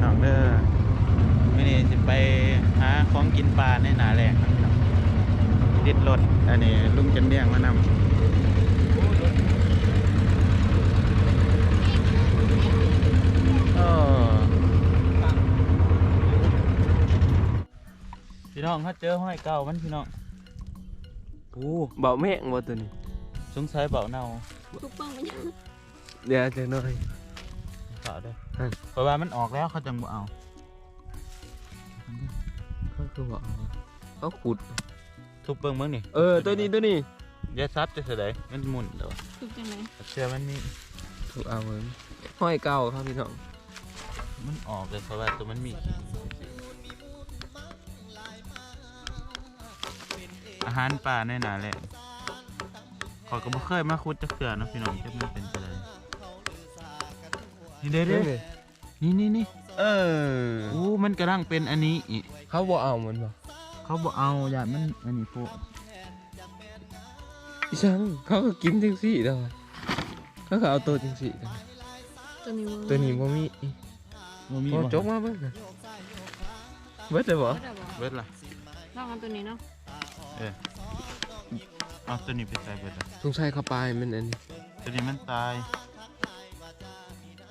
ນ້ອງເດີ ມື້ນີ້ຊິໄປຫາຂອງກິນປ່າໃນໜ້າແລ້ງເນາະ ຕິດລົດອັນນີ້ລຸງຈັນດຽງມານຳ. ໂອ້ ພີ່ນ້ອງ ເຮົາເຈີຮອຍເກົ່າມັນພີ່ນ້ອງ. ໂອ້ ເບົາແມງບໍ່ຕົວນີ້? ສົງໄສເບົາເນົ່າ. ທຸບເບິ່ງມັນຍັງ ດຽວຈັກໜ້ອຍ ເຝົ້າເດີ ເອີ ເພາະວ່າມັນອອກແລ້ວ ເຂົາຈັ່ງບໍ່ເອົາ. ເຂົາຄືບໍ່ເອົາ ເຂົາຂຸດ. ທຸບເບິ່ງເບິ່ງນີ້ ເອີ ຕົວນີ້ ຕົວນີ້ ຢ່າສັບຈະສະໄດ ມັນໝຸ່ນແລ້ວ. ທຸບຈັ່ງໃດ? ເຊື່ອມັນມີ ທຸບເອົາເບິ່ງ ຮອຍເກົ່າເຂົາພີ່ນ້ອງ. ມັນອອກເລີຍ ເພາະວ່າຕົວມັນມີ ອາຫານປ່າໃນໜ້າແລ້ງ. ຂ້ອຍກໍບໍ່ເຄີຍມາຂຸດຈັກເທື່ອເນາະພີ່ນ້ອງ ຈັກມັນເປັນຈັ່ງໃດ. ນີ້ເດ້ ນີ້ ນີ້ ນີ້ ເອີ ໂອ້ ມັນກຳລັງເປັນອັນນີ້ອີກ. ເຂົາບໍ່ເອົາມັນບໍ່? ເຂົາບໍ່ເອົາ ຢ້ານມັນອັນນີ້ໂພດ. ອີຫຍັງ ເຂົາກໍກິນຈັ່ງຊີ້ດອກ. ເຂົາກໍເອົາໂຕຈັ່ງຊີ້ດອກ. ຕົວນີ້ບໍ່ ຕົວນີ້ບໍ່ມີ ບໍ່ມີ ໂອ້ ບໍ່ ຈົກມາເບິ່ງ. ເບິດແລ້ວບໍ່? ເບິດແລ້ວບໍ່? ເບິດລະ ລອງເອົາຕົວນີ້ເນາະ. ເອີ ເອົາຕົວນີ້ໄປໃສ່ເບິດລະ. ສົງໄສເຂົາປາຍມັນອັນນີ້ ຕົວນີ້ມັນຕາຍ.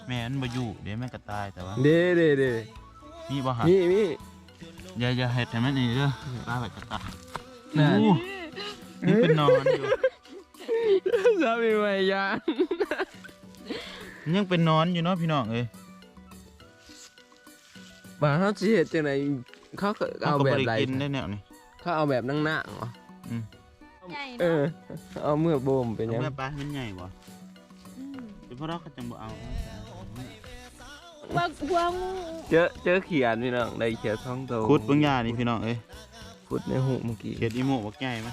ແມ່ມັນບໍ່ຢູ່ເດ້ ມັນກໍຕາຍ ແຕ່ວ່າ ເດ້ ເດ້ ເດ້ ມີບໍ່ຫະ? ມີ ມີ. ຢ່າ ຢ່າເຮັດໃຫ້ມັນນີ້ເດີ ອືມ ປາໄວ້ກໍຕາຍ. ນັ້ນ ໂອ້ ຍັງເປັນໜອນຢູ່. ຊາວໃໝ່ໆ ຢ້ານ ຍັງເປັນໜອນຢູ່ເນາະພີ່ນ້ອງເອີຍ. ວ່າເຮົາຊິເຮັດຈັ່ງໃດ? ເຂົາກໍເອົາແບບໃດ? ເຮົາກໍບໍ່ໄດ້ກິນໄດ້ແນວນີ້ ເຂົາເອົາແບບນາງໆ ຫວາ? ອືມ ໃຫຍ່ເນາະ ເອີ ເອົາເມືອບົ່ມເປັນຫຍັງ? ເອົາເມືອປະ ມັນໃຫຍ່ບໍ່? ອືມ ເປັນເພາະເຂົາຈັ່ງບໍ່ເອົາ ວ່າຫົວງູ. ເຈີ ເຈີຂຽນພີ່ນ້ອງ ໄດ້ຂຽນສອງໂຕ. ຂຸດເບິ່ງຢ່ານີ້ພີ່ນ້ອງເອີຍ ຂຸດໃນຮູເມື່ອກີ້ ຂຽນອີໂມບັກໃຫຍ່ມາ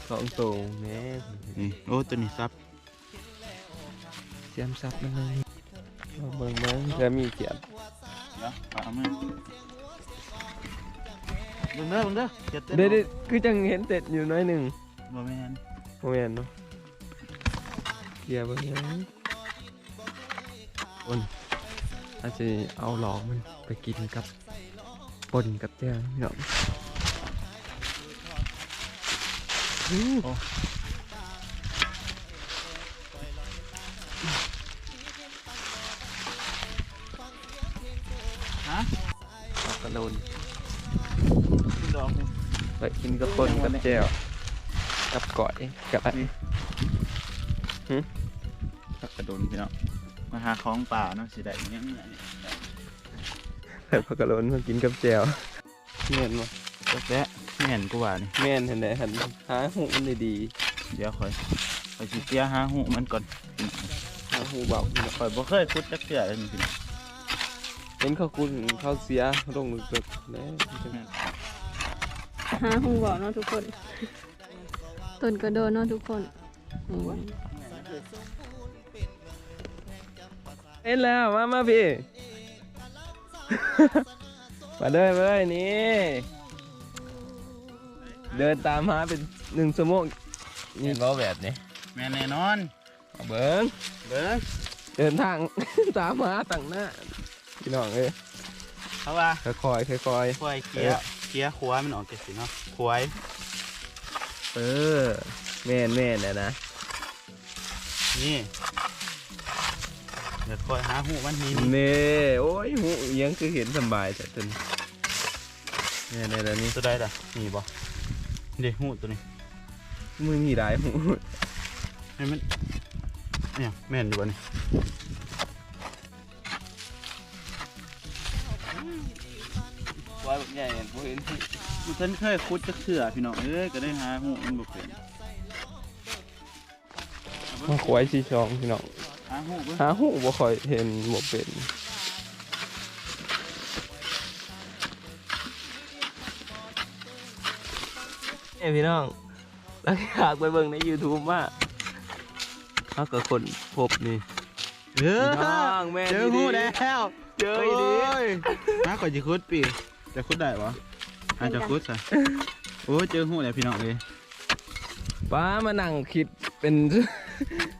ສອງໂຕແມ່ນ. ນີ້ ໂອ້ ຕົວນີ້ສັບ ສຽມສັບມັນເລີຍ. ເບິ່ງ ເບິ່ງ ເພື່ອມີຂຽນ ດຽວເອົາມື ເບິ່ງເດີ ເບິ່ງເດີ ຂຽນເຕັມ ເດ ເດ ຄືຈັ່ງເຫັນເຕັມຢູ່ໜ້ອຍໜຶ່ງ. ບໍ່ແມ່ນ ບໍ່ແມ່ນເນາະ ເກຍເບິ່ງ. ຄົນ ເຮົາຊິເອົາຫຼອກມັນໄປກິນກັບ ປົ່ນກັບແຈ່ວພີ່ນ້ອງ. ໂອ້ ຮະ ຜັກກະໂດນ ກິນດອກນີ້ ໄປກິນກັບປົ່ນກັບແຈ່ວ ກັບກ້ອຍກໍໄດ້. ຫຶ ຜັກກະໂດນພີ່ນ້ອງ ມາຫາຂອງປ່າເນາະ ຊິໄດ້ຫຍັງ. ໃສ່ຜັກກະໂດນມາກິນກັບແຈ່ວ. ແມ່ນບໍ່? ຈັກແຫຼະ ແມ່ນກູວ່ານີ້. ແມ່ນຫັ້ນແຫຼະ ຫັ້ນ ຫາຮູມັນດີໆ. ດຽວຂ້ອຍ ຂ້ອຍຊິເສຍຫາຮູມັນກ່ອນ. ຫາຮູເບົາ ຂ້ອຍບໍ່ເຄີຍຂຸດຈັກເທື່ອເລີຍນີ້. ເຫັນເຂົາຂຸດ ເຂົາເສຍລົງເລິກໆແຫຼະ. ແມ່ນ ຫາຮູເບົາເນາະທຸກຄົນ. ຕົ້ນກະໂດນເນາະທຸກຄົນ. ນີ້ ເຫັນແລ້ວ ມາ ມາພີ້ ມາເດີ ມາເດີ. ນີ້ ເດີນຕາມຫາເປັນໜຶ່ງຊົ່ວໂມງ ແມ່ນບໍ່ແບບນີ້? ແມ່ນແນ່ນອນ. ເບິ່ງ ເບິ່ງ ເດີນທາງຕາມຫາຕັ້ງນານ ພີ່ນ້ອງເອີຍ. ເພາະວ່າຄ່ອຍໆ ຄ່ອຍໆ ເຄຍ ເອີ ເຄຍຂົວມັນອອກຈັ່ງຊີ້ເນາະ ຂວາຍ. ເອີ ແມ່ນໆ ແຫຼະນະ. ນີ້ ດຽວຂ້ອຍຫາຮູມັນ ນີ້ ນີ້ ນີ້. ໂອ້ຍ ຮູອີ່ຫຍັງຄືເຫັນສຳບາຍແທ້ຕົວນີ້. ແມ່ນແລ້ວນີ້ ຕົວໃດລະ? ນີ້ບໍ່? ເດ້ ຮູຕົວນີ້ ມັນມີຫຼາຍຮູ. ໃຫ້ມັນ ນີ້ ແມ່ນຢູ່ບໍ່ນີ້? ຄວາຍບັກໃຫຍ່ ບໍ່ເຫັນ ບໍ່ທັນເຄີຍຂຸດຈັກເທື່ອ ພີ່ນ້ອງເອີຍ ກໍໄດ້ຫາຮູມັນບໍ່ເປັນ. ມາຄວາຍທີສອງ ພີ່ນ້ອງ ຫາຮູເບິ່ງ ຫາຮູບໍ່ຄ່ອຍເຫັນ ບໍ່ເປັນ. ເອີ ພີ່ນ້ອງ ຫຼັງຈາກໄປເບິ່ງໃນຢູທູບມາ ເຮົາກໍຄົ້ນພົບນີ້. ເອີ ພີ່ນ້ອງ ແມ່ນ ເຈີຮູແລ້ວ ເຈີອີ່ຫຼີ. ໂອ້ຍ ຫາ ຂ້ອຍຊິຂຸດປີ ຈະຂຸດໄດ້ບໍ່? ອາ ຈະຂຸດຊະ. ໂອ້ຍ ເຈີຮູແລ້ວ ພີ່ນ້ອງເອີຍ. ປ້າ ມານັ່ງຄິດເປັນ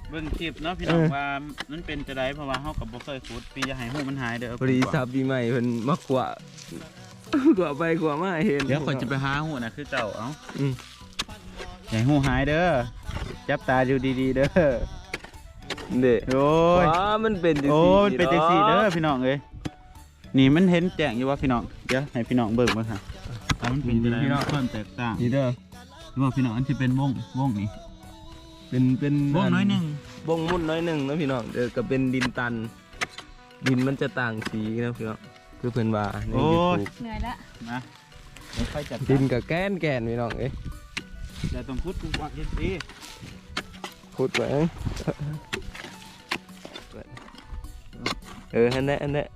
ເບິ່ງຄລິບເນາະພີ່ນ້ອງ ເອີ ວ່າມັນເປັນຈັ່ງໃດ ເພາະວ່າເຮົາກໍບໍ່ເຄີຍຂຸດ ປີ ຢ່າໃຫ້ຮູມັນຫາຍເດີ. ພໍດີສັບປີໃໝ່ເພິ່ນມາຂວາ ຂວາໄປຂວາມາເຫັນ. ດຽວຂ້ອຍຈະໄປຫາຮູນະ ຄືເກົ່າ. ເອົ້າ ອືມ ຢ່າໃຫ້ຮູຫາຍເດີ ຈັບຕາຢູ່ດີໆເດີ. ເດ້ ໂອ້ຍ ວ້າ ມັນເປັນຈັ່ງ ໂອ້ ຊີ້ ມັນເປັນຈັ່ງຊີ້ເດີພີ່ນ້ອງເອີຍ. ນີ້ມັນເຫັນແຈ້ງຢູ່ບໍ່ພີ່ນ້ອງ? ດຽວໃຫ້ພີ່ນ້ອງເບິ່ງເບິ່ງຫາ ວ່າມັນເປັນຈັ່ງໃດ ພີ່ນ້ອງ ຄວາມແຕກຕ່າງ ນີ້ເດີ. ເຫັນບໍ່ພີ່ນ້ອງ? ອັນທີ່ເປັນວົງ ວົງນີ້ ເປັນ ເປັນວົງໜ້ອຍໜຶ່ງ ວົງໝຸ່ນໜ້ອຍໜຶ່ງເນາະພີ່ນ້ອງ. ເອີ ກໍເປັນດິນຕັນ ດິນມັນຈະຕ່າງສີເນາະພີ່ນ້ອງ ຄືເພິ່ນວ່າໃນ ໂອ້ຍ ຢູທູບ. ເມື່ອຍລະ ມາ ດຽວຂ້ອຍຈັດການ. ດິນກໍແກ່ນໆ ພີ່ນ້ອງເອີຍ. ແຕ່ຕ້ອງຂຸດກວ້າງໆ ຈັ່ງຊີ້ ຂຸດໄວ້. ເອີ ຫັ້ນແຫຼະ ຫັ້ນແຫຼະ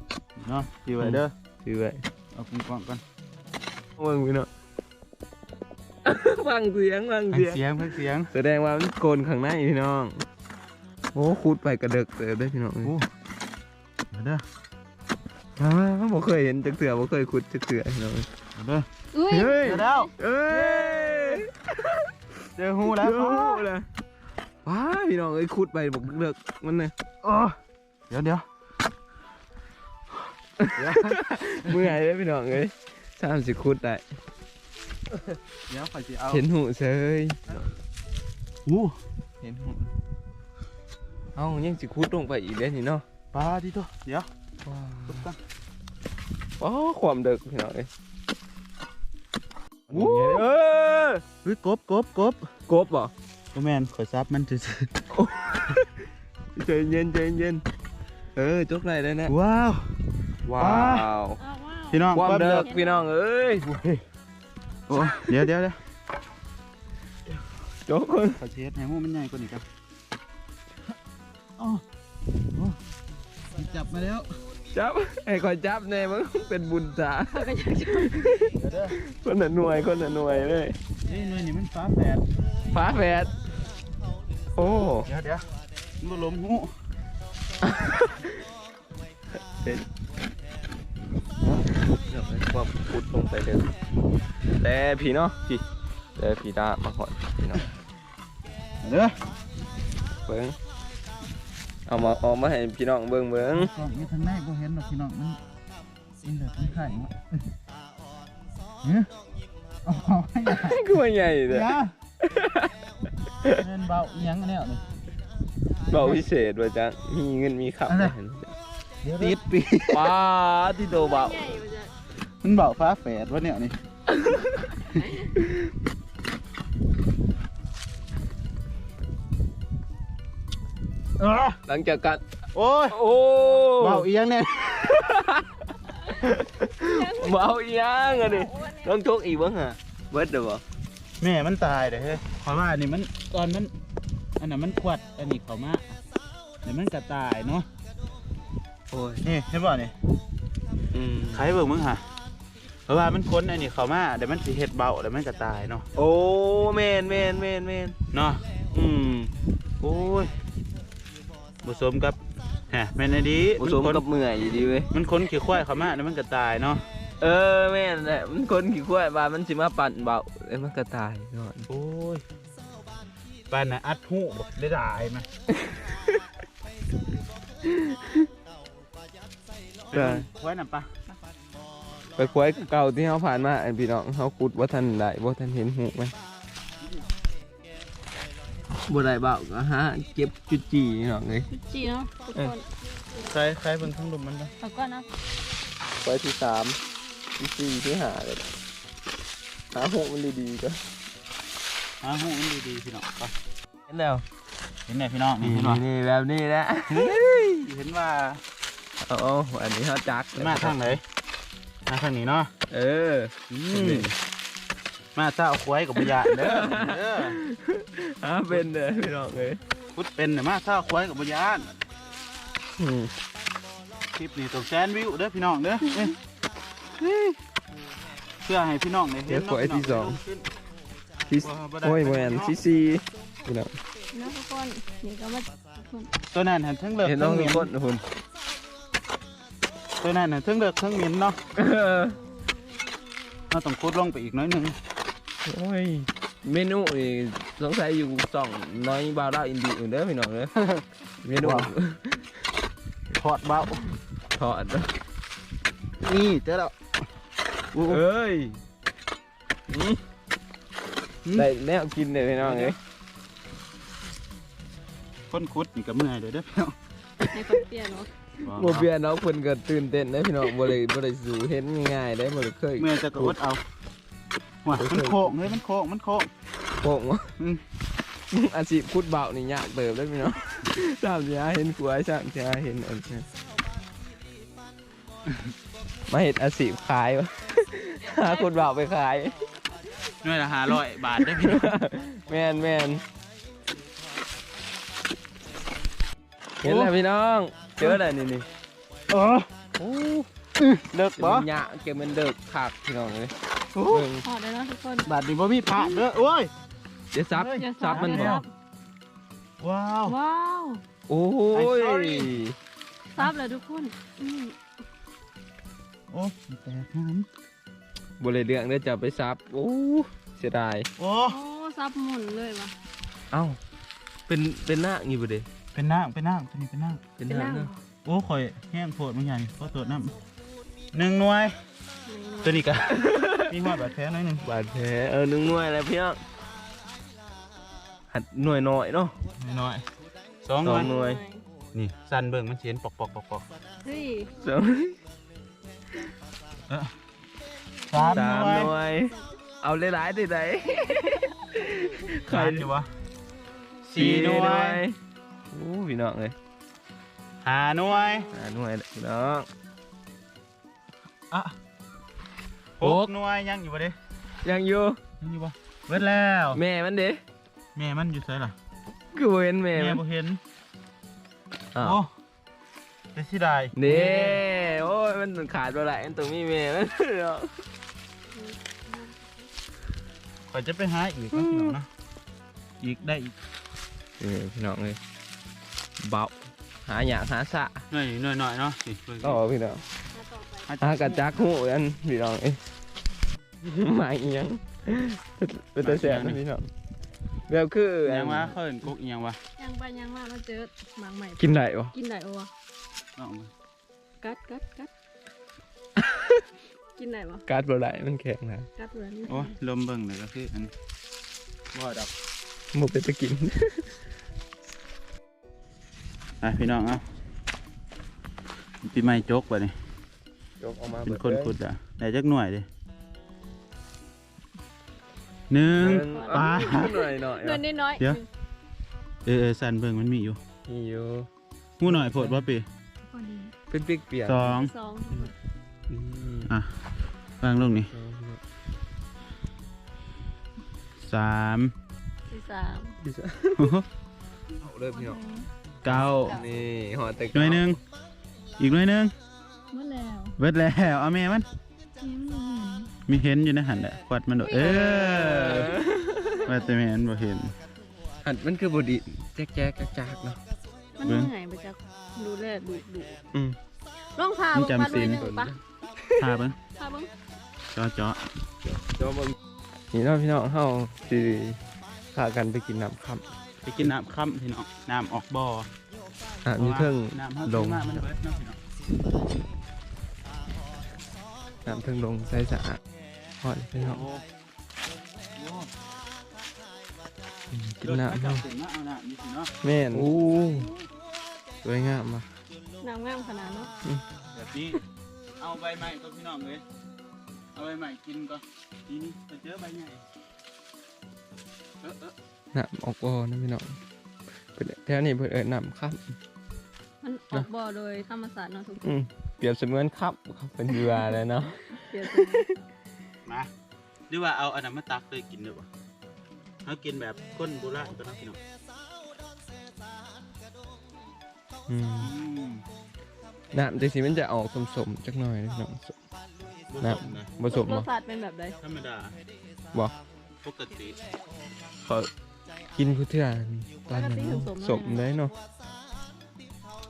ເນາະ. ຖືໄວ້ເດີ ອືມ ຖືໄວ້. ເອົາກວ້າງໆກ່ອນ ເບິ່ງພີ່ນ້ອງ. ຟັງສຽງ ຟັງສຽງ ຟັງສຽງ ຟັງສຽງ. ສະແດງວ່າມັນໂກນຂ້າງໃນພີ່ນ້ອງ. ໂອ້ ຂຸດໄປກະເດິກເຕີບເດ້ພີ່ນ້ອງເອີຍ. ໂອ້ ເດີ ອ່າ ບໍ່ເຄີຍເຫັນຈັກເທື່ອ ບໍ່ເຄີຍຂຸດຈັກເທື່ອພີ່ນ້ອງ. ເດີ ເຮີ້ຍ ເຮີ້ຍ ເຈີແລ້ວ ເອີຍ ເຈີຮູແລ້ວ ເຈີຮູແລ້ວ. ວ້າ ພີ່ນ້ອງເອີຍ ຂຸດໄປບັກເດິກມັນນະ. ໂອ້ ດຽວໆ ເມື່ອຍເດີພີ່ນ້ອງເອີຍ ຊ້ຳຊິຂຸດໄດ້. ດຽວຂ້ອຍຊິເອົາ ເຫັນຮູເສີຍ. ໂອ້ ເຫັນຮູ ເຮົາຍັງຊິຂຸດລົງໄປອີກເດ້ນີ້ເນາະ. ປາຕິໂທ ດຽວ ວ້າ ຂຸດກ່ອນ. ໂອ້ ຄວາມເດິກພີ່ນ້ອງເອີຍ. ໂອ້ ເອີ ເຮີ້ຍ ກົບ ກົບ ກົບ ກົບບໍ່? ບໍ່ແມ່ນ ຂ້ອຍສັບມັນຊື່ໆ. ໃຈເຢັນ ໃຈເຢັນ. ເອີ ຈົກໄດ້ແລ້ວນະ. ວ້າວ ວ້າວ ອ້າວ ພີ່ນ້ອງ ຄວາມເດິກພີ່ນ້ອງເອີຍ. ໂອ້ຍ ໂອ້ ດຽວໆໆ ຈົກກ່ອນ ຂ້ອຍຊິເຮັດໃຫ້ຮູມັນໃຫຍ່ກວ່ານີ້ກ່ອນ. ອໍ ໂອ້ ຈັບມາແລ້ວ ຈັບ ໃຫ້ຂ້ອຍຈັບແດ່ ມຶງເປັນບຸນຕາ. ຂ້ອຍກໍຢາກຈັບ ເດີ ຄົນລະໜ່ວຍ ຄົນລະໜ່ວຍເລີຍ. ນີ້ໜ່ວຍນີ້ມັນຝາແຝດ ຝາແຝດ. ໂອ້ ດຽວໆ ມັນບໍ່ລົມຮູ. ເຫັນ ເອົາໄປຄວບຂຸດລົງໄປເດີ ແຕ່ພີ້ເນາະ ພີ້ ແຕ່ພີ້ຕາມາກ່ອນພີ່ນ້ອງ. ເດີ ເບິ່ງ ເອົາມາ ເອົາມາໃຫ້ພີ່ນ້ອງເບິ່ງ ເບິ່ງ ກ້ອງຢູ່ທາງໃນບໍ່ເຫັນດອກພີ່ນ້ອງ ມັນ ມັນແບບມັນໄຂ່ເນາະ. ເອີ ເອົາ ຄືວ່າໃຫຍ່ແທ້ ດຽວ ແມ່ນເບົາອີ່ຫຍັງແນວນີ້ ເບົາພິເສດວ່າຈັ່ງ ມີເງິນມີຄຳ ອັນນັ້ນ ຕິດປີ ປາຕິໂທ ເບົາ ມັນເບົາຝາແຝດວ່າແນວນີ້. ເອີ ຫຼັງຈາກກັດ ໂອ້ຍ ໂອ້ ເບົາອີ່ຫຍັງແນ່ ເບົາອີ່ຫຍັງອັນນີ້ ລອງຈົກອີກເບິ່ງຫາ ເບິດແລ້ວບໍ່? ແມ່ມັນຕາຍເດ້ເຮີ້ຍ ເພາະວ່າອັນນີ້ມັນ ຕອນມັນ ອັນນັ້ນມັນຂວັດອັນນີ້ເຂົ້າມາ ແລ້ວມັນກະຕາຍເນາະ. ໂອ້ຍ ນີ້ເຫັນບໍ່ນີ້? ອືມ ໃຄເບິ່ງມຶງຫາ ເພາະວ່າມັນຂົນອັນນີ້ເຂົ້າມາ ແລ້ວມັນຊິເຮັດເບົາ ແລ້ວມັນກະຕາຍເນາະ. ໂອ້ ແມ່ນໆໆໆ ເນາະ. ອືມ ໂອ້ຍ ບໍ່ສົມກັບ ຮະ ແມ່ນອີ່ຫຼີ ບໍ່ສົມກັບເມື່ອຍອີ່ຫຼີເວີຍ ມັນຂົນຂີ້ຄວາຍເຂົ້າມາ ແລ້ວມັນກະຕາຍເນາະ. ເອີ ແມ່ນແຫຼະ ມັນຂົນຂີ້ຄວາຍ ວ່າມັນຊິມາປັ້ນເບົາ ແລ້ວມັນກະຕາຍເນາະ. ໂອ້ຍ ປານນັ້ນອັດຫູບັກໄດ້ຫຼາຍມາ ໄປ ໄປນຳປະ ໄປຄວາຍເກົ່າທີ່ເຮົາຜ່ານມາ ອັນ ພີ່ນ້ອງ ເຮົາຂຸດບໍ່ທັນໄດ້ ບໍ່ທັນເຫັນຫູມັນ ບໍ່ໄດ້ເບົາກໍຫາເກັບຈຸດຈີ່ພີ່ນ້ອງເອີຍ ຈຸດຈີ່ເນາະທຸກຄົນ. ເອີ ໃສ່ ໃສ່ເບິ່ງທາງລຸ່ມມັນເນາະ ເອົາກ່ອນເນາະ ຄວາຍທີສາມ ທີສີ່ ທີຫ້າ ເລີຍ ຫາຫູມັນດີໆກ່ອນ ຫາຫູມັນດີໆ ພີ່ນ້ອງ ໄປ. ເຫັນແລ້ວ ເຫັນແລ້ວພີ່ນ້ອງ ນີ້ ນີ້ ເຫັນບໍ່? ນີ້ ແບບນີ້ແຫຼະ ເຫັນວ່າ ເອົາ ເອົາ ອັນນີ້ເຮົາຈັກ ມາທາງໃດ? ມາທາງນີ້ເນາະ. ເອີ ອືມ ນີ້ ມາຊາວຄວາຍກໍບໍ່ຢ້ານເດີ ເອີ ຫາເປັນເດີພີ່ນ້ອງເອີຍ ຂຸດເປັນ ມາຊາວຄວາຍກໍບໍ່ຢ້ານ. ອືມ ຄລິບນີ້ຕ້ອງແສນວິວເດີພີ່ນ້ອງເດີ ເອີ ເພື່ອໃຫ້ພີ່ນ້ອງໄດ້ເຫັນເນາະ ຄວາຍທີສອງ ທີ ໂອ້ຍ ບໍ່ແມ່ນ ທີສີ່ ພີ່ນ້ອງ ເນາະທຸກຄົນ. ນີ້ກໍມາ ຕົວນັ້ນຫັ້ນເທິງເລິກເທິງໝິນ ເຫັນບໍ່ທຸກຄົນ ຕົວນັ້ນຫັ້ນເທິງເລິກເທິງໝິນເນາະ. ເອີ ເຮົາຕ້ອງຂຸດລົງໄປອີກໜ້ອຍໜຶ່ງ. ໂອ້ຍ ເມນູນີ້ ສົງໄສຢູ່ຊ່ອງນ້ອຍບ່າວລາວອິນດີເດີພີ່ນ້ອງເດີ. ເມນູ ວ້າວ ທອດເບົາ ທອດ ນີ້ເຈີແລ້ວ. ໂອ້ ເອີຍ ອືມ ອືມ ໄດ້ແນວກິນເດີພີ່ນ້ອງເອີຍ. ຄົນຂຸດນີ້ກໍເມື່ອຍເດີ ເດີພີ່ນ້ອງ. ໃຫ້ເພິ່ນປ່ຽນເນາະ. ບໍ່ປ່ຽນດອກ ເພິ່ນກໍຕື່ນເຕັ້ນເດ້ພີ່ນ້ອງ. ບໍ່ໄດ້ ບໍ່ໄດ້ສູ້ເຫັນງ່າຍໆເດ້ ບໍ່ໄດ້ເຄີຍ. ເມື່ອຍແຕ່ກໍອົດເອົາ. ວ້າ ມັນໂຄ້ງເລີຍ ມັນໂຄ້ງ ມັນໂຄ້ງ ໂຄ້ງວະ. ອືມ ອາຊີບຂຸດເບົານີ້ຍາກເຕີບເດ້ພີ່ນ້ອງ. ຊ້ຳຊິຫາເຫັນຂວາຍ ຊ້ຳຊິຫາເຫັນອັນ ມາເຮັດອາຊີບຂາຍວະ ຫາຂຸດເບົາໄປຂາຍ ໜ່ວຍລະຫ້າຮ້ອຍບາດເດ້ພີ່ນ້ອງ. ແມ່ນໆ ເຫັນແລ້ວພີ່ນ້ອງ ເຈີແລ້ວນີ້ ນີ້. ເອີ ໂອ້ ເລິກບໍ່? ຍາກ ເກມມັນເລິກຄັກພີ່ນ້ອງເອີຍ. ໂອ້ ເບິ່ງ ຮອດແລ້ວເນາະທຸກຄົນ. ບາດນີ້ບໍ່ມີພາດເດີ. ໂອ້ຍ ຢ່າສັບ ຢ່າສັບ ສັບມັນບໍ່? ວ້າວ ວ້າວ ໂອ້ຍ I'm sorry ສັບແລ້ວທຸກຄົນ. ອືມ ໂອ້ ແຕກຫາ ບໍ່ໄດ້ເລື່ອງເດີ ເຈົ້າໄປສັບ. ໂອ້ ເສຍດາຍ. ໂອ້ ໂອ້ ສັບໝຸ່ນເລີຍຫວາ. ເອົ້າ ເປັນ ເປັນນາງຢູ່ບໍ່ເດ? ເປັນນາງ ເປັນນາງ ຕົວນີ້ເປັນນາງ ເປັນນາງເນາະ. ໂອ້ ຂ້ອຍແຮງໂພດ ບາງຢ່າງ ຂໍໂທດນຳ. ໜຶ່ງໜ່ວຍ ໜຶ່ງໜ່ວຍ ຕົວນີ້ກະມີຮອດບາດແຜໜ້ອຍໜຶ່ງ. ບາດແຜ ເອີ ໜຶ່ງໜ່ວຍແລ້ວພີ່ນ້ອງ. ຫັດໜ່ວຍນ້ອຍເນາະ ໜ່ວຍນ້ອຍ. ສອງໜ່ວຍ ສອງໜ່ວຍ ນີ້ ສັ່ນເບິ່ງ ມັນຊິເຫັນປອກໆໆໆ. ເຮີ້ຍ ສອງ ເອີ ສາມ ສາມໜ່ວຍ ໜ່ວຍ. ເອົາຫຼາຍໆໄດ້ໃດ? ຂາຍຢູ່ບໍ່? ສີ່ ສີ່ໜ່ວຍ ໜ່ວຍ. ໂອ້ ພີ່ນ້ອງເອີຍ ຫ້າໜ່ວຍ ຫ້າໜ່ວຍພີ່ນ້ອງ. ອະ ຫົກ ຫົກໜ່ວຍ. ຍັງຢູ່ບໍ່ເດ? ຍັງຢູ່ ຍັງຢູ່ບໍ່? ເບິດແລ້ວ. ແມ່ມັນເດ? ແມ່ມັນຢູ່ໃສລະ? ຄືບໍ່ເຫັນແມ່ມັນ ແມ່ບໍ່ເຫັນ. ອ້າວ ໂອ້ ແຕ່ເສຍດາຍເດ້. ໂອ້ຍ ມັນຂາດບໍ່ໄດ້ ມັນຕ້ອງມີແມ່ມັນເນາະ. ຂ້ອຍຈະໄປຫາອີກເນາະ ພີ່ນ້ອງເນາະ. ອີກ ໄດ້ອີກ. ເອີ ພີ່ນ້ອງເອີຍ ເບົາ ຫາຍາກຫາຊະ ໜ່ວຍ ໜ່ວຍນ້ອຍເນາະ. ນີ້ເບິ່ງ ອໍ ພີ່ນ້ອງ ຫາກະຈັກຮູ້ກັນ ພີ່ນ້ອງເອີຍ. ໝາກອີ່ຫຍັງ ເປັນຕາແຊບນະພີ່ນ້ອງ. ແບບຄືຫຍັງວະ ເຂົາເອີ້ນກົກອີ່ຫຍັງວະ? ຍ່າງໄປຍ່າງມາ ມາເຈີໝາກໃໝ່ ກິນໄດ້ບໍ່? ກິນໄດ້ບໍ່ວະ? ລອງເບິ່ງ ກັດ ກັດ ກັດ ກິນໄດ້ບໍ່? ກັດບໍ່ໄດ້ ມັນແຂງນະ ກັດບໍ່ໄດ້. ໂອ້ຍ ລົມເບິ່ງແລ້ວກໍຄືອັນ ບໍ່ດອກ ບໍ່ເປັນຕາກິນ. ອ່ະ ພີ່ນ້ອງ ເອົາ ປີໃໝ່ຈົກບາດນີ້ ຈົກອອກມາ ເປັນຄົນຂຸດລະ ໄດ້ຈັກໜ່ວຍເດ? ໜຶ່ງ ໜຶ່ງ ປາ ໜ່ວຍນ້ອຍ ໜ່ວຍນ້ອຍ. ດຽວ ເອີ ເອີ ສັ່ນເບິ່ງ ມັນມີຢູ່ ມີຢູ່. ຫູໜ້ອຍໂພດບໍ່ປີ? ພໍດີ ເປັນປີກປ່ຽນ. ສອງ ສອງ ອືມ ອ່ະ ວາງລົງນີ້ ສອງ ສາມ ທີສາມ ທີສາມ ເອົາເລີຍພີ່ນ້ອງ. ເກົ້າ ນີ້ ຮອດແຕ່ ໜ່ວຍໜຶ່ງ ອີກໜ່ວຍໜຶ່ງ. ໝົດແລ້ວ ເບິດແລ້ວ. ເອົາແມ່ມັນ ແມ່ມັນບໍ່ເຫັນ ມີເຫັນຢູ່ໃນຫັ້ນແຫຼະ ຄວັດມັນໂດດ. ເອີ ເອີ ວ່າແຕ່ແມ່ມັນບໍ່ເຫັນ. ຫັ້ນ ມັນຄືບໍ່ດີດ ແຈກໆຈາກໆເນາະ. ມັນເມື່ອຍບໍ່ຈັກ ດູແລດຸໆ. ອືມ ລອງພາເບິ່ງ ພາໜ່ວຍໜຶ່ງປະ ພາເບິ່ງ ພາເບິ່ງ ເຈາະ ເຈາະ ເຈາະເບິ່ງ. ນີ້ເນາະພີ່ນ້ອງ ເຮົາຊິພາກັນໄປກິນນ້ຳຄ່ຳ ໄປກິນນ້ຳຄ່ຳພີ່ນ້ອງ ນ້ຳອອກບໍ່ ນ້ຳຢູ່ເທິງດົງ ນ້ຳເທິງດົງໃສສະອາດ. ຮອດແລ້ວພີ່ນ້ອງ ໂອ້ ອືມ ກິນນ້ຳເຮົາ ແມ່ນ. ໂອ້ ສວຍງາມວ່ະ ນ້ຳງາມຂະໜາດເນາະ. ອືມ ແບບນີ້ ເອົາໃບໄມ້ກ່ອນພີ່ນ້ອງເອີຍ ເອົາໃບໄມ້ກິນກ່ອນ. ນີ້ໆ ໄປເຈີໃບໃຫຍ່ ເອີ ເອີ ນ້ຳອອກບໍ່ນະພີ່ນ້ອງ ເພິ່ນ ແຖວນີ້ເພິ່ນເອີ້ນນ້ຳຄ່ຳ ມັນອອກບໍ່ໂດຍທຳມະຊາດເນາະທຸກຄົນ. ອືມ ປຽບສະເໝືອນຄ່ຳ ເຂົາເພິ່ນຊິວ່າແຫຼະເນາະ ປຽບສະເໝືອນ. ມາ ຫຼືວ່າເອົາອັນນັ້ນມາຕັກເລີຍກິນເດີບໍ່? ເຮົາກິນແບບຄົນໂບລານກ່ອນເນາະພີ່ນ້ອງ. ອືມ ອືມ ນ້ຳຈັ່ງຊີ້ມັນຈະອອກສົ້ມໆຈັກໜ້ອຍເນາະພີ່ນ້ອງ. ບໍ່ສົ້ມນະ ບໍ່ສົ້ມ ລົດຊາດເປັນແບບໃດ? ທຳມະດາ ບໍ່ ປົກກະຕິ. ເຂົາກິນຜູ້ເທື່ອ ຕອນນັ້ນ ປະກະຕິມັນສົ້ມ ສົ້ມໄດ໋ເນາະ.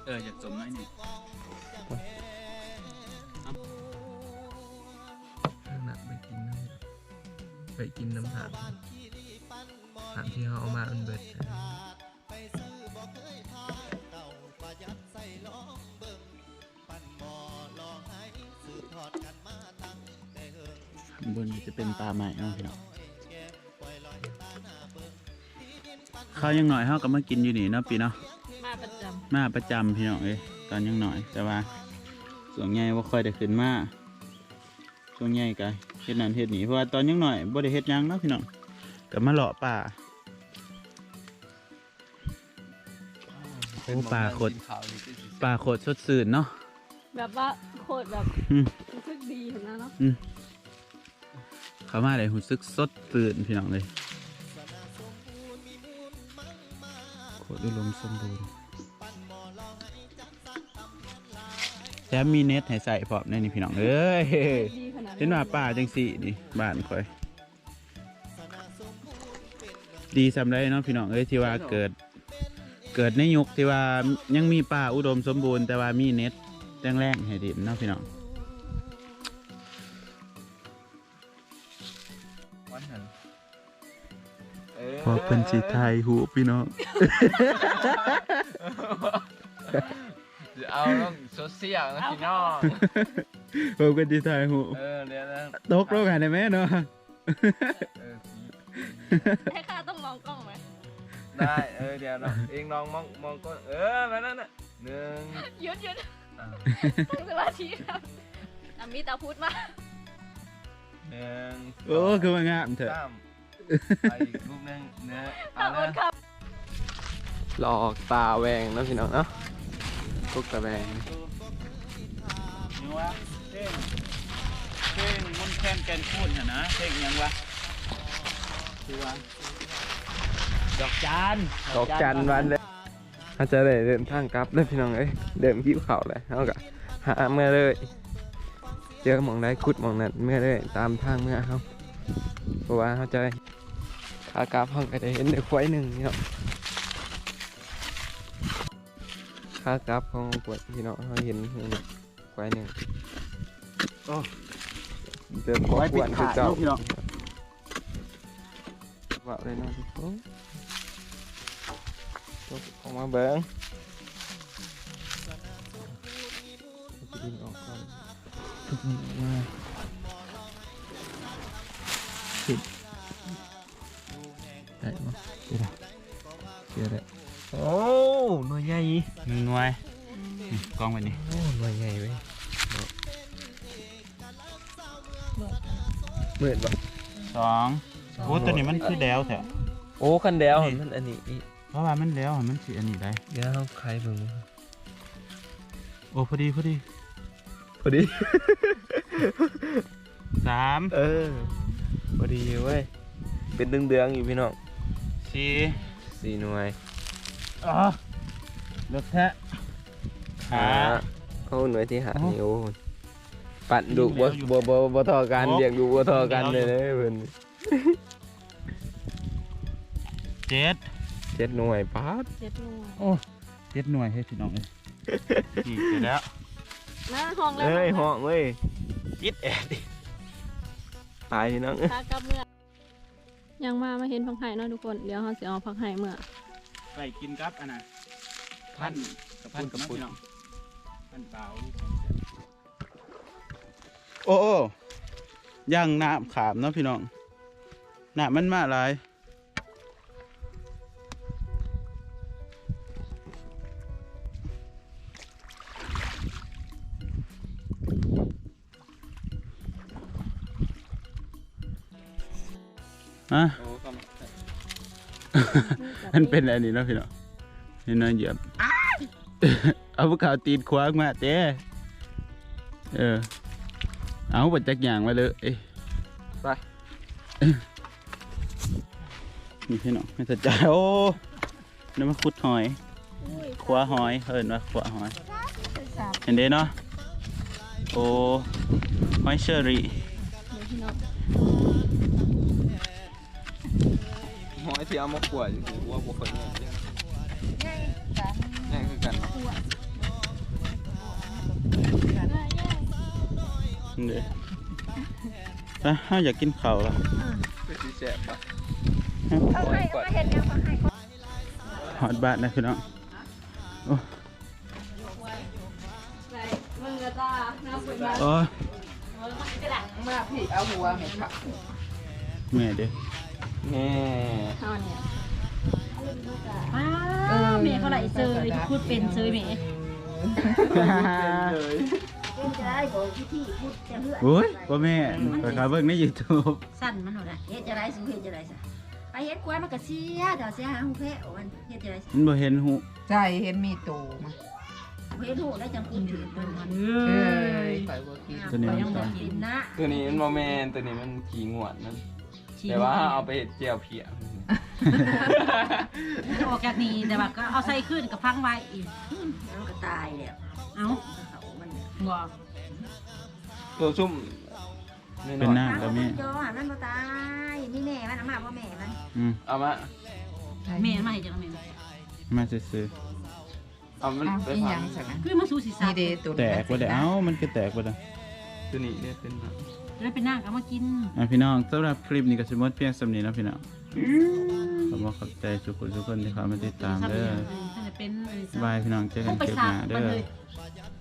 ເອີ ຢາກສົ້ມໜ້ອຍໜຶ່ງ. ເອົານ້ຳໄປກິນນຳ ໄປກິນນຳທາງ. ຕາມທີ່ເຮົາເອົາມາມັນເບິດ. ຂ້າງບົນນີ້ຈະເປັນປ່າໄມ້ເນາະພີ່ນ້ອງ. ຄາວຍັງໜ້ອຍເຮົາກໍມາກິນຢູ່ນີ້ເນາະ ປີເນາະ. ມາປະຈຳ ມາປະຈຳພີ່ນ້ອງເອີຍ ຕອນຍັງໜ້ອຍ. ແຕ່ວ່າຊ່ວງໃຫຍ່ບໍ່ຄ່ອຍໄດ້ຂຶ້ນມາ. ຊ່ວງໃຫຍ່ກໍເຮັດນັ້ນເຮັດນີ້ ເພາະວ່າຕອນຍັງໜ້ອຍບໍ່ໄດ້ເຮັດຫຍັງເນາະພີ່ນ້ອງ ກໍມາເລາະປ່າ. ໂອ້ ປ່າໂຄດ ປ່າໂຄດສົດຊື່ນເນາະ ແບບວ່າໂຄດແບບ ອືມ ຮູ້ສຶກດີຫັ້ນນະເນາະ. ອືມ ເຂົ້າມາໄດ້ຮູ້ສຶກສົດຊື່ນພີ່ນ້ອງເອີຍ ໂຄດອຸດົມສົມບູນ. ແຖມມີເນັດໃຫ້ໃຊ້ພ້ອມໃນນີ້ພີ່ນ້ອງເອີຍ. ເຫັນວ່າປ່າຈັ່ງຊີ້ນີ້ ບ້ານຂ້ອຍດີສ່ຳໃດເນາະພີ່ນ້ອງເອີຍ ທີ່ວ່າເກີດ ເກີດໃນຍຸກທີ່ວ່າຍັງມີປ່າອຸດົມສົມບູນ ແຕ່ວ່າມີເນັດແຮງໆໃຫ້ຫຼິ້ນເນາະພີ່ນ້ອງ. ເອີ ພໍເພິ່ນຊິຖ່າຍຮູບພີ່ນ້ອງ ຊິເອົາລົງໂຊຊຽວນະພີ່ນ້ອງ ພໍເພິ່ນຊິຖ່າຍຮູບ. ເອີ ດຽວນະ ຕົກລົງຫັ້ນແມ່ນເນາະ. ເອີ ໃຫ້ຂ້າຕ້ອງມອງກ້ອງໄໝ? ໄດ້ ເອີ ດຽວເນາະ ເອງລອງມອງ ມອງກ້ອງ ເອີ ແບບນັ້ນນະ ໜຶ່ງ ຢຸດ ຢຸດ ຕັ້ງສະມາທິນຳ. ອ່ະ ມີຕາພຸດມາ ໜຶ່ງ ໂອ້ ສອງ ຄືວ່າງາມແທ້ ສາມ ໄປອີກຮູບໜຶ່ງເນາະ. ເອົາເລີຍ ລອກຕາແຫວ່ງເນາະພີ່ນ້ອງເນາະ ກົກຕາແຫວ່ງ ຍັງວ່າເພງ ເພງມົນແຄນແກ່ນຄູນຫັ້ນນະ ເພງຫຍັງວະ ຄືວ່າ ດອກຈານ ດອກຈານບານເລີຍ. ເຮົາຈະໄດ້ເດີນທາງກັບເດີພີ່ນ້ອງເອີຍ ເລີ່ມຫິວເຂົ້າແລ້ວ ເຮົາກະຫາເມືອເລີຍ ເຈີໝ່ອງໃດຂຸດໝ່ອງນັ້ນເມືອເລີຍ ຕາມທາງເມືອເຮົາ ເພາະວ່າເຮົາຈະ ຂາກັບເຮົາກະໄດ້ເຫັນໄດ້ຄວາຍໜຶ່ງເນາະ ຂາກັບຂອງພວກພີ່ນ້ອງເຮົາເຫັນ ຄວາຍໜຶ່ງ ໂອ້ ເດີນ ຄວາຍເປັນຂາດເນາະພີ່ນ້ອງ ເວົ້າໄດ້ເນາະ ໂອ້ ຕົກອອກມາເບິ່ງ ດິນອອກກ່ອນ ໄດ້ບໍ່? ເຈອແລ້ວ ເຈອແລ້ວ ໂອ້ ໜ່ວຍໃຫຍ່ ໜຶ່ງໜ່ວຍ ອືມ ກອງໄວ້ນີ້ ໂອ້ ໜ່ວຍໃຫຍ່ເວີຍ ມືດບໍ່? ສອງ ໂອ້ ໂຕນີ້ມັນຄືແຫຼວແທ້ ໂອ້ ຄັນແຫຼວ ນີ້ ມັນອັນນີ້ອີກ ເພາະວ່າມັນແຫຼວ ມັນຊິອັນນີ້ໄດ໋ ດຽວເຮົາໄຂເບິ່ງ ໂອ້ ພໍດີ ພໍດີ ພໍດີ ສາມ ເອີ ພໍດີເວີຍ ເປັນເດືອງໆຢູ່ພີ່ນ້ອງ ສີ່ ສີ່ໜ່ວຍ ອໍ ເລິກແທ້ ຫ້າ ຫ້າ ໂອ້ ໜ່ວຍທີຫ້າ ໂອ້ ນີ້ ໂອ້ ປັດລູກບໍ່ ບໍ່ ບໍ່ ບໍ່ທໍ່ກັນ ຫົກ ລ້ຽງລູກບໍ່ທໍ່ກັນເລີຍເພິ່ນ ເຈັດ ເຈັດໜ່ວຍ ປາດ ເຈັດໜ່ວຍ ໂອ້ ເຈັດໜ່ວຍເຮີ້ຍພີ່ນ້ອງເອີຍ ນີ້ໄປແລ້ວ ມາ ຮ້ອງແລ້ວ ເອີຍ ຮ້ອງແລ້ວ ຮ້ອງເວີຍ ຕິດແອດ ຕາຍພີ່ນ້ອງເອີຍ ພາກັບເມືອ ຍັງມາ ມາເຫັນຜັກໄຮ່ເນາະທຸກຄົນ ດຽວເຮົາຊິເອົາຜັກໄຮ່ເມືອ ໄປກິນກັບອັນນ່າ ພັນ ກັບພັນ ກັບພຸ້ນ ເນາະ ພີ່ນ້ອງ ພັນເບົາ ໂອ້ ໂອ້ ຍ່າງນ້ຳຂ້າມເນາະພີ່ນ້ອງ ນ້ຳມັນມາຫຼາຍ ຮະ ໂອ້ ຄຳ ມັນເປັນອັນນີ້ເນາະພີ່ນ້ອງ ເຫັນນ້ອຍຢຽບ ເອົາພວກເຂົາຕີນຂວາອອກມາແຕ່ ເອີ ເອົາ ບໍ່ຈັກຍ່າງມາເລີຍ ໄປ ນີ້ພີ່ນ້ອງ ແມ່ນຕາຈາຍ ໂອ້ ໄດ້ມາຂຸດຫອຍ ໂອ້ຍ ຂົວຫອຍ ເອີ້ນວ່າຂົວຫອຍ ເຫັນເດ້ເນາະ ໂອ້ ຫອຍເຊີຣີ ນີ້ພີ່ນ້ອງ ຫອຍທີ່ເອົາມາຂົ້ວຢູ່ ຖືວ່າບໍ່ຄ່ອຍໃຫຍ່ເດ້ ໃຫຍ່ຄືກັນ ໃຫຍ່ຄືກັນ ນີ້ເດ້ ໄປ ເຮົາຢາກກິນເຂົ້າລະ ຄືຊິແຊບປະ ເຂົາໃຫ້ ເຂົາເຮັດຫຍັງ ເຂົາໃຫ້ ຮອດບ້ານແລ້ວພີ່ນ້ອງ. ໂອ້ ໂອ້ ມາພີ່ ເອົາຫົວແມ່ ແມ່ເດ້ ແມ່ ເຮົານີ້ ອ້າ ເອີ ແມ່ເຂົາໄຫຼເຊີຍ ຂຸດເປັນເຊີຍແມ່ ເປັນຈັ່ງໃດບໍ່ ວິທີຂຸດຈະເຮືອ ໂອ້ຍ ບໍ່ແມ່ນ ຂ້ອຍເບິ່ງໃນຢູທູບ ສັ້ນມັນໂລດນະ ເຮັດຈັ່ງໃດ ສູເຮັດຈັ່ງໃດຊະ ໄປເຮັດຄວາຍມັນກະເສຍ ດອກເສຍຫາຫູແພະ ມັນເຮັດຈັ່ງໃດ ມັນບໍ່ເຫັນຫູ ໃຈເຫັນມີໂຕມາ ບໍ່ເຫັນຫູໄດ້ຈັ່ງກິນ ເອີຍ ຂ້ອຍບໍ່ກິນ ໂຕນີ້ມັນ ໂຕນີ້ມັນບໍ່ແມ່ນ ໂຕນີ້ມັນຂີ້ງວດນັ້ນ ແຕ່ວ່າເຮົາເອົາໄປເຮັດແຈ່ວພຽ ອອກຈາກນີ້ ແຕ່ວ່າກໍເອົາໃສ່ຄືນ ກໍຝັງໄວ້ອີກ ມັນກໍຕາຍແລ້ວ ເອົ້າ ມັນບໍ່ ໂຕຊຸ່ມ ເປັນນາງກໍມີ ເອົາມັນຈ່ອ ມັນບໍ່ຕາຍ ມີແມ່ມັນ ເອົາມາບໍ່ແມ່ມັນ ອືມ ເອົາມາ ແມ່ມາເຮັດຫຍັງແມ່ ມາຊື່ໆ ເອົາມັນ ເອົາ ໄປ ອີຫຍັງຊັ້ນນະ ຄືມາສູ່ຊິສັບ ນີ້ເດ້ ໂຕແຕກບໍ່ໄດ້ ເອົ້າ ມັນຄືແຕກບໍ່ໄດ້ ໂຕນີ້ເດ້ເປັນນາງ ໂຕນັ້ນເປັນນາງກໍເອົາມາກິນ ອ່ະ ພີ່ນ້ອງ ສຳລັບຄລິບນີ້ກໍຊິໝົດພຽງສ່ຳນີ້ເນາະພີ່ນ້ອງ ຂອບຄຸນຂອບໃຈທຸກຄົນທີ່ເຂົ້າມາຕິດຕາມເດີ ເປັນ ບາຍພີ່ນ້ອງ ເຈີກັນຄລິບໜ້າເດີ ເອົາໄປສັບມັນເລີຍ